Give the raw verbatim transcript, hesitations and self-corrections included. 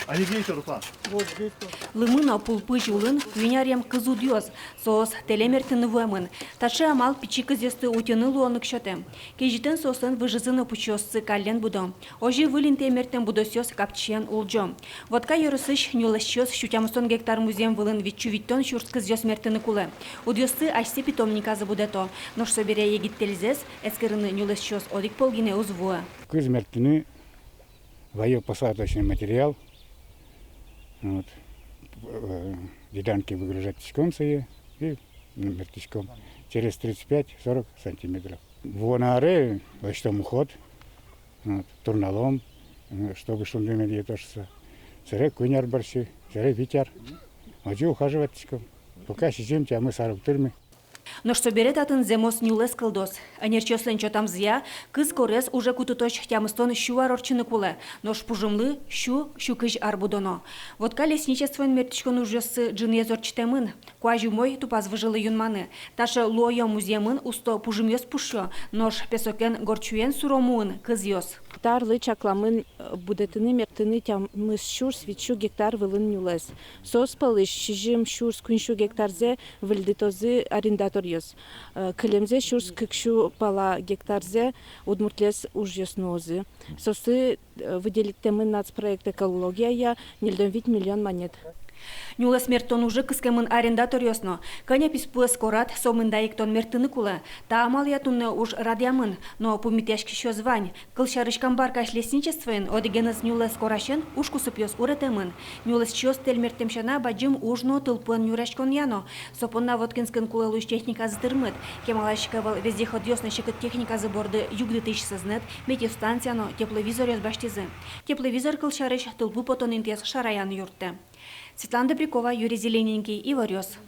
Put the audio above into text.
Алигейтор, Руслан. Лымы но пулпызь улын куинь арем кыз удъёз. Соос тэле мертыны вуэмын. Таӵе амал пичи кызъёсты утьыны луонлык сётэ. Кезьытэн соослэн выжызы но пучыоссы каллен будо. Озьы выль интые мертэм будосъёс капчиен улӟо. Вотка ёросысь нюлэсчиос сю тямыстон гектар музъем вылын витьсю витьтон сюрс кызъёс мертыны кулэ. Удъёсты асьсэ питомниказы будэто. Нош собере егит тэльзэс эскерыны нюлэсчиос одӥг пол гинэ уз вуэ. Кыз мертыны ваё посадочный материал. Вот. Э, деданки выгружать кариськом сое и мертӥськом через тридцать пять сорок сантиметров. Вуоно аре лэсьтом уход, вот, турналом, э, чтобы шунды медъетоз шуса. Сэре куинь ар бӧрсьы, сэре вить ар. Озьы ухаживать кариськом. Пока сизьым тямыс ар уг тырмы. Нош собере татын зэмос нюлэс кылдоз. Ӧнерчиослэн чотамзыя, кыз корез уже кутытозь тямыстон-сю ар ортчыны кулэ, нош пужымлы сю, сю кызь ар будоно. Вотка лесничествоын мертӥськон ужъёссы ӝыныез ортчытэмын. Куазь умой тупаз выжылы юнманы. Таӵе луоё музъемын усто пужымъёс пушъё, нош песокен горд сюен суро муын кызъёс. Та арлы чакламын, э, будэтыны мертыны тямыс сюрс витьсю гектар вылын нюлэс. Соос пӧлысь сизьым сюрс куиньсю гектарзэ выльдытозы арендаторъёс. Э, кылемзэ сюрс кыксю пала гектарзэ удмуртлэсь ужъёс нуозы. Соослы, э, выделитэмын нацпроект «Экологияя» ньыльдон вить миллион манет. Нюлэс мерттон уже кыскемын арендаторъёс но. Кӧня писпуэз корад, со мында эктон мертыны кулэ. Та амалъя туннэ уж радъямын, но пумитъяськисьёс вань. Кылсярысь, Камбаркаысь лесничествоын одӥгеныз нюлэс корасен уж кусыпъёс уретэмын. Нюлэсчиос тэль мерттэм сяна бадӟым уж но тылпуэн нюръяськонъя но. Со понна Воткинскын кулэ луись техниказы тырмыт. Кемалась ик ӧвӧл вездеходъёс но секыт техниказы борды югдытӥсь сӧзнэт, метеостанция но тепловизоръёс басьтӥзы. Тепловизор, кылсярысь, тылпу потон интыез шараян юрттэ. Светлана Добрякова, Юрий Зелененький, «Иворъёс».